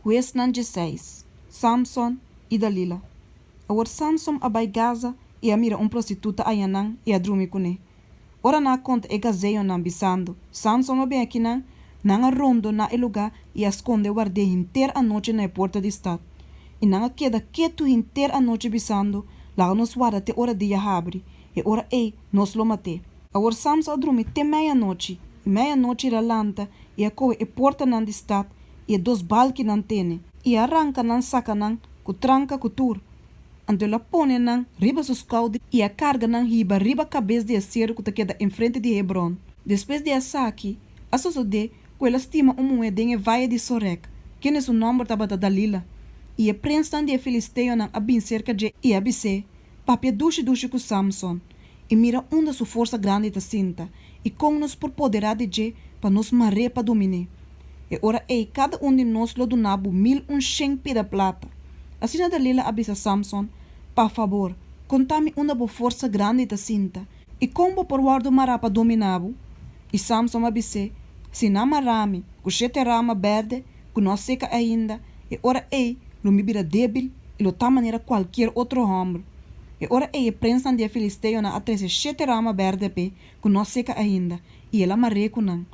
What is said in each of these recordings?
Huesnan 16, Samson i Dalila Awor Samson a bai Gaza i a mira un prostituta ayanan i a drumi kuné. Ora nan a konta e gazeonan, bisando, Samson a bin akinan, nan a rondoná e lugá i a skonde ward'é henter anochi na e porta di stat. I nan a keda ketu henter anochi, bisando, Laga nos warda te ora dia habri, e ora ei nos lo mat'é. Awor Samson a drumi te meianochi, i meianochi el a lanta i a kohe e portanan di stat i e dos balkinan tene, i a ranka nan saka nan ku tranka ku tur. Anto el a pone nan riba su skouder i a karga nan hiba riba kabes di e seru ku ta keda enfrente di Hebron. Despues di esaki, a sosodé ku el a stima un muhé den e vaye di Sorek, kende su nòmber tabata Dalila. I e prensnan di e filisteonan a bin serka dje i a bis'é, Papia dushi dushi ku Samson, i mira unda su forsa grandi ta sinta, i kon nos por poderá di dje pa nos mar'é pa domin'é. E ora ei kada un di nos lo duna bo 1100 pida plata. Asina Dalila a bisa Samson, Pa fabor, konta mi unda bo forsa grandi ta sinta, i kon bo por wòrdu mará pa dominá bo? I Samson a bis'é, Si nan mará mi ku shete rama bèrdè ku no a seka ainda, e ora ei lo mi bira débil i lo ta manera kualkier otro hòmber. E ora ei e prensnan di e filisteonan a trese shete rama bèrdè p'e ku no a seka ainda, i el a mar'é ku nan.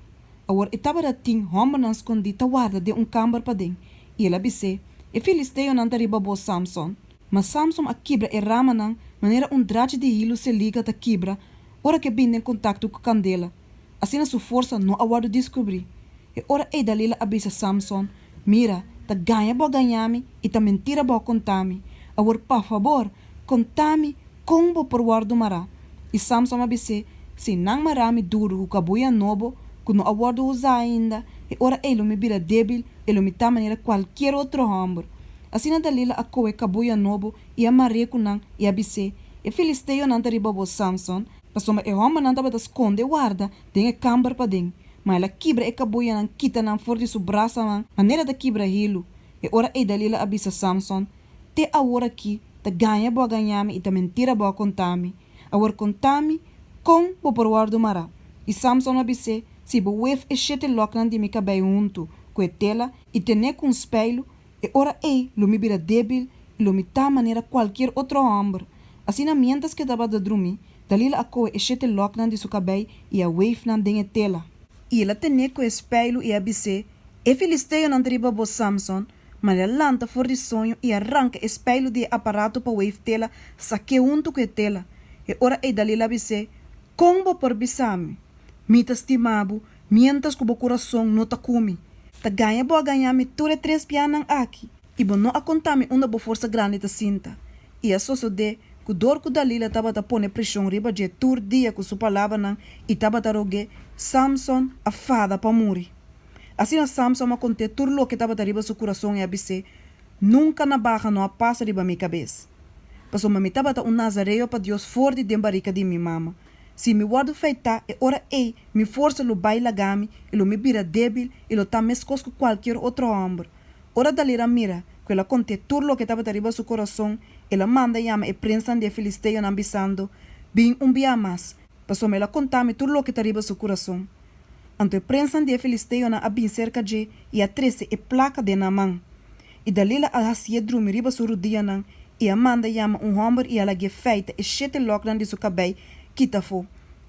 Awor e tabata tin hòmbernan skondí ta warda den un kamber paden, i el a bis'é, E filisteonan ta riba bo, Samson! Ma Samson a kibra e ramanan manera un drachi di hilu seliga ta kibra ora ku e bini den kontakto ku kandela. Asina su forsa no a wòrdu diskubrí. E ora ei Dalila a bisa Samson, Mira, ta gaña bo a gaña mi i ta mentira bo a konta mi. Awor, pa fabor, konta mi kon bo por wòrdu mará. I Samson a bis'é, Si nan mará mi duru ku kabuya nobo ku no a wòrdu usá ainda, e ora ei lo mi bira débil i lo mi ta manera kualkier otro hòmber. Asina Dalila a kohe kabuya nobo i a mar'é ku nan i a bis'é, E filisteonan ta riba bo, Samson! Pasobra e hòmbernan tabata skonde warda den e kamber paden. Ma el a kibra e kabuyanan kita nan for di su brasanan manera ta kibra hilu. E ora ei Dalila a bisa Samson, Te awor aki ta gaña bo a gaña mi i ta mentira bo a konta mi. Awor konta mi kon bo por wòrdu mará. I Samson a bis'é, Si bo wef e shete lòknan di mi kabei huntu ku e tela i ten'é ku un speilu, e ora ei lo mi bira débil i lo mi ta manera kualkier otro hòmber. Asina miéntras ku e tabata drumí, Dalila a kohe e shete lòknan di su kabei i a weef nan den e tela. I el a ten'é ku e speilu i a bis'é, E filisteonan ta riba bo, Samson! Ma el a lanta for di soño i a ranka e speilu di e aparato pa weef tela sak'é huntu ku e tela. E ora ei Dalila a bis'é, Kon bo por bisa mi, Mi ta stima bo, miéntras ku bo kurason no ta ku mi? Ta gaña bo a gaña mi tur e tres bianan aki, i bo no a konta mi unda bo forsa grandi ta sinta. I a sosodé ku dor ku Dalila tabata pone preshon riba dje tur dia ku su palabranan i tabata rog'é, Samson a fada pa muri. Asina Samson a kont'é tur loke tabata riba su kurason i a bis'é, Nunka nabaha no a pasa riba mi kabes, pasobra mi tabata un nazareo pa Dios for di den barika di mi mama. Si mi wòrdu feitá, e ora ei mi forsa lo bai laga mi i lo mi bira débil i lo ta meskos ku kualkier otro hòmber. Ora Dalila mira ku el a kont'é tur loke tabata riba su kurason, el a manda yama e prensnan di e filisteonan, bisando, Bin un bia mas, pasobra el a konta mi tur loke ta riba su kurason. Anto e prensnan di e filisteonan a bin serka dje i a trese e plaka den nan man. I Dalila a hasié drumi riba su rudianan i a manda yama un hòmber i a lag'é feita e shete lòknan di su kabei kita afó.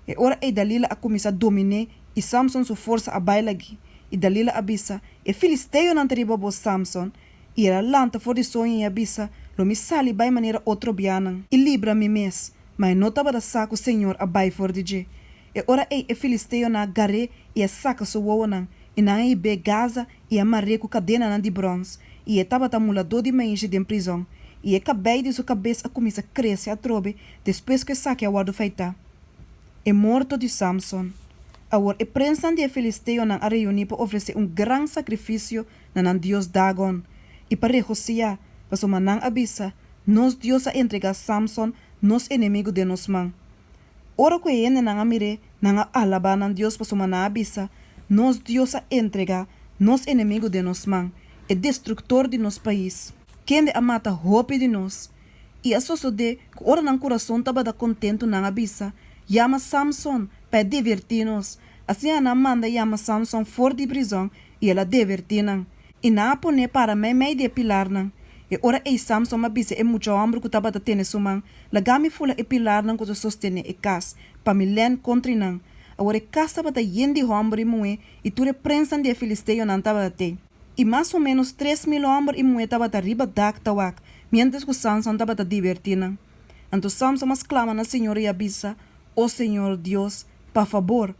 E ora ei Dalila a kuminsá domin'é i Samson su forsa a bai lag'é. I Dalila a bisa, E filisteonan ta riba bo, Samson! I el a lanta for di soño i a bisa, Lo mi sali bai manera otro bianan i libra mi mes. Ma e no tabata sa ku señor a bai for di dje. E ora ei e filisteonan a gar'é i a saka su wowonan, i nan a hib'é Gaza i a mar'é ku kadenanan di bròns, i e tabata muladó di maishi den prizòn. I e kabei di su kabes a kuminsá krese atrobe despues ku esaki a wòrdu feitá. E morto di Samson. Awor e prensnan di e filisteonan a reuní pa ofresé un gran sakrifisio na nan dios Dagon i pa regosiá, pasobra nan a bisa, Nos dios a entregá Samson, nos enemigu, den nos man. Ora ku e hendenan a mir'é, nan a alabá nan dios pasobra nan a bisa, Nos dios a entregá nos enemigu den nos man, e destruktor di nos pais, kende a mata hopi di nos. I a sosodé ku ora nan kurason tabata kontentu nan a bisa, Yama Samson pa e divertí nos. Asina nan manda yama Samson for di prizòn i el a divertí nan. I nan a pon'é para meimei di e pilarnan. E ora ei Samson a bisa e mucha hòmber ku tabata tene su man, Lagami fula e pilarnan ku ta sostené e kas, pa mi lèn kontr'i nan. Awor e kas tabata yen di hòmber i muhé, i tur e prensnan di e filisteonan tabat'ei. I mas o ménos 3000 hòmber i muhé tabata riba dak ta wak, miéntras ku Samson tabata dibertí nan. Anto Samson a sklama na señor i a bisa, O señor Dios, pa fabor,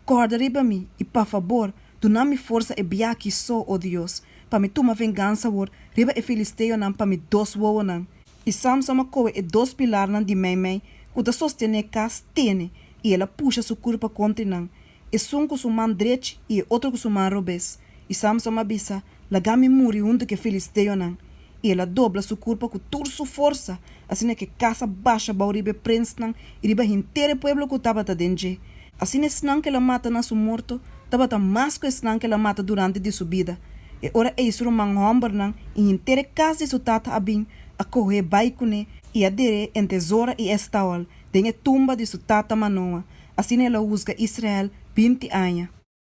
kòrda riba mi, i pa fabor, duna mi forsa e bia akí so, o Dios, pa mi tuma vengansa awor riba e filisteonan pa mi dos wowonan. I Samson a kohe e dos pilarnan di meimei ku ta sostené e kas tene, i el a pusha su kurpa kontra nan, esun ku su man drechi i e otro ku su man robes. I Samson a bisa, Laga mi muri huntu ku e filisteonan. I el a dobla su kurpa ku tur su forsa, asina ku e kas a basha abou riba e prensnan i riba henter e pueblo ku tabata den dje. Asina esnan ku el a mata na su morto tabata mas ku esnan ku el a mata durante di su bida. E ora ei su ruman hòmbernan i henter e kas di su tata a bin, a koh'é bai kuné i a der'é entre Zora i Estaol den e tumba di su tata Manoa. Asina el a husga Israel 20 aña.